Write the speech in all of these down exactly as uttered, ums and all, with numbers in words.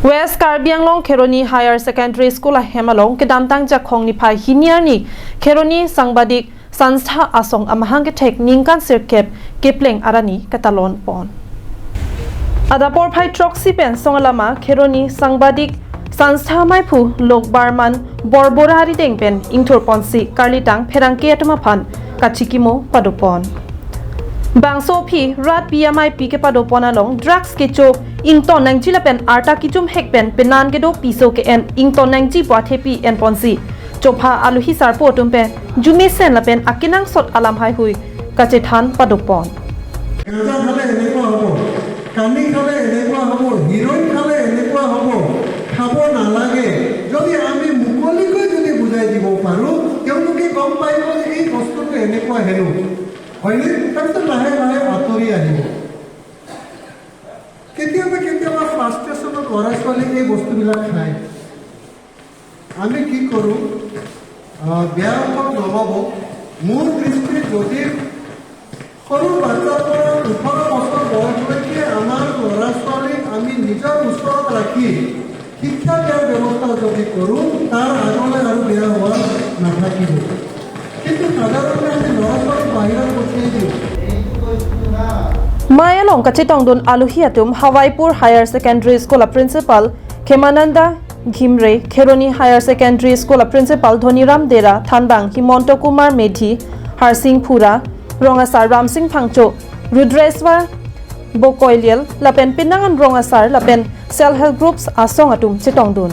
West Karbi Anglong Kheroni Higher Secondary School ahem along kedamtang Jakhong niphai hini arni Kheroni Sangbadik Sanstha Asong amahang kethek ningkan sirkep kepleng arni katalon pon. Adap porphai throksi pen song alama Kheroni Sangbadik Sanstha maiphu Lokbarman Borbora arideng pen ingthur ponsi karlitang pherangke atum aphan kachikimo padopon. Bangso aphi rat pi amei pi kepado pon along drugs kecho ington nangji lapen arta kejum hek pen penan kedo piso ke-en ington nangji pu athepi en ponsi chopha aluhi sarpo atum pen jumesen lapen akenangsot alam haihui kachethan padopon. গাঁজা খালে এনেকুৱা হ'ব, কানি খালে এনেকুৱা হ'ব, হিৰইন খালে এনেকুৱা হ'ব, খাব নালাগে। যদি আমি মুকলিকৈ যদি বুজাই দিব পাৰোঁ, তেওঁলোকে গম পাব যে এই বস্তুটো এনেকুৱা হেনো। হয়নে? তাৰপিছত লাহে লাহে আঁতৰি আহিব। কেতিয়াবা কেতিয়াবা ফ্ৰাষ্ট্ৰেশ্যনত ল'ৰা ছোৱালীয়ে এই বস্তুবিলাক খায়। আমি কি কৰোঁ? আহ, বেয়া অংশত নল'ব। মোৰ দৃষ্টিত যদি সৰু বাচ্ছাৰ পৰা ওঠৰ বছৰ বয়সলৈকে আমাৰ ল'ৰা ছোৱালীক আমি নিজৰ ওচৰত ৰাখি শিক্ষা দিয়াৰ ব্যৱস্থা যদি কৰোঁ, তাৰ আগলৈ আৰু বেয়া হোৱা নাথাকিব। কিন্তু সাধাৰণতে আমি ল'ৰা ছোৱালীক বাহিৰত পঠিয়াই দিওঁ। Mei along kachetongdun aluhi atum Hawaipur Higher Secondary School a Principal Khemananda Ghimre, Kheroni Higher Secondary School a Principal Dhoniram Dera, thanbang Himanta Kumar Medhi, Harsing Phura, Rong Asar Ramsing Phangcho, Rudreswar Bokoilial lapen penang an rong asar lapen self help groups asong atum chetongdun.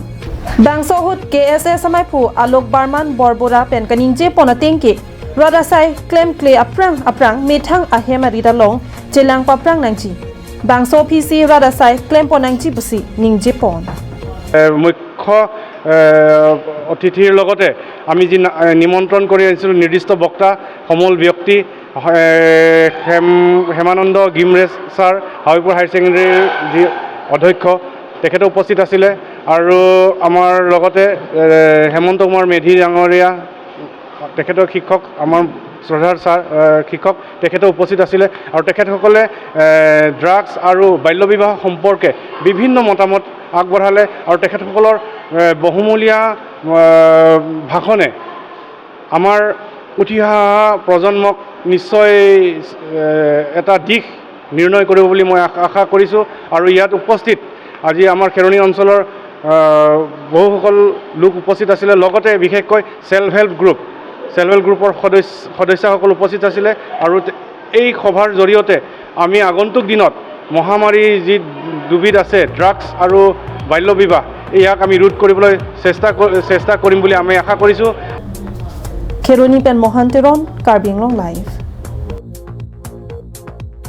Bangso ahut K S S amaiphu Alok Barman Borbora pen kaningje pon ateng ke rat asai klemkle aphrang aphrang methang ahem arit along chelang paphrang nangji. Bangso aphisi rat asai klem pon nangji pusi ningje pon. এ, মুখ্য, এ, অতিথিৰ লগতে আমি যি না-, এ, নিমন্ত্ৰণ কৰি আনিছিলোঁ নিৰ্দিষ্ট বক্তা, সমল ব্যক্তি, এ, হেম-, হেমানন্দ গিমৰে ছাৰ, হাবিপুৰ হায়াৰ ছেকেণ্ডেৰীৰ যি অধ্যক্ষ, তেখেতো উপস্থিত আছিলে। আৰু আমাৰ লগতে, এ, হেমন্ত কুমাৰ মেধি ডাঙৰীয়া, তেখেতৰ শিক্ষক, আমাৰ শ্ৰদ্ধাৰ ছাৰ, এ, শিক্ষক, তেখেতো উপস্থিত আছিলে। আৰু তেখেতসকলে, এ, ড্ৰাগছ আৰু বাল্য বিবাহ সম্পৰ্কে বিভিন্ন মতামত আগবঢ়ালে। আৰু তেখেতসকলৰ, এ, বহুমূলীয়া, এ, ভাষণে আমাৰ উঠি অহা প্ৰজন্মক নিশ্চয়, এ, এটা দিশ নিৰ্ণয় কৰিব বুলি মই আশা, আশা কৰিছোঁ। আৰু ইয়াত উপস্থিত আজি আমাৰ খেৰণি অঞ্চলৰ, আহ, বহুসকল লোক উপস্থিত আছিলে, লগতে বিশেষকৈ self help group, self help গ্ৰুপৰ সদস্য, সদস্যসকল উপস্থিত আছিলে। আৰু তে-, এই সভাৰ জৰিয়তে আমি আগন্তুক দিনত মহামাৰী যি দুবিধ আছে, ড্ৰাগছ আৰু বাল্য বিবাহ, ইয়াক আমি ৰোধ কৰিবলৈ চেষ্টা ক-, চেষ্টা কৰিম বুলি আমি আশা কৰিছোঁ। Kheroni pen Mohan Teron, Karbi Anglong Live.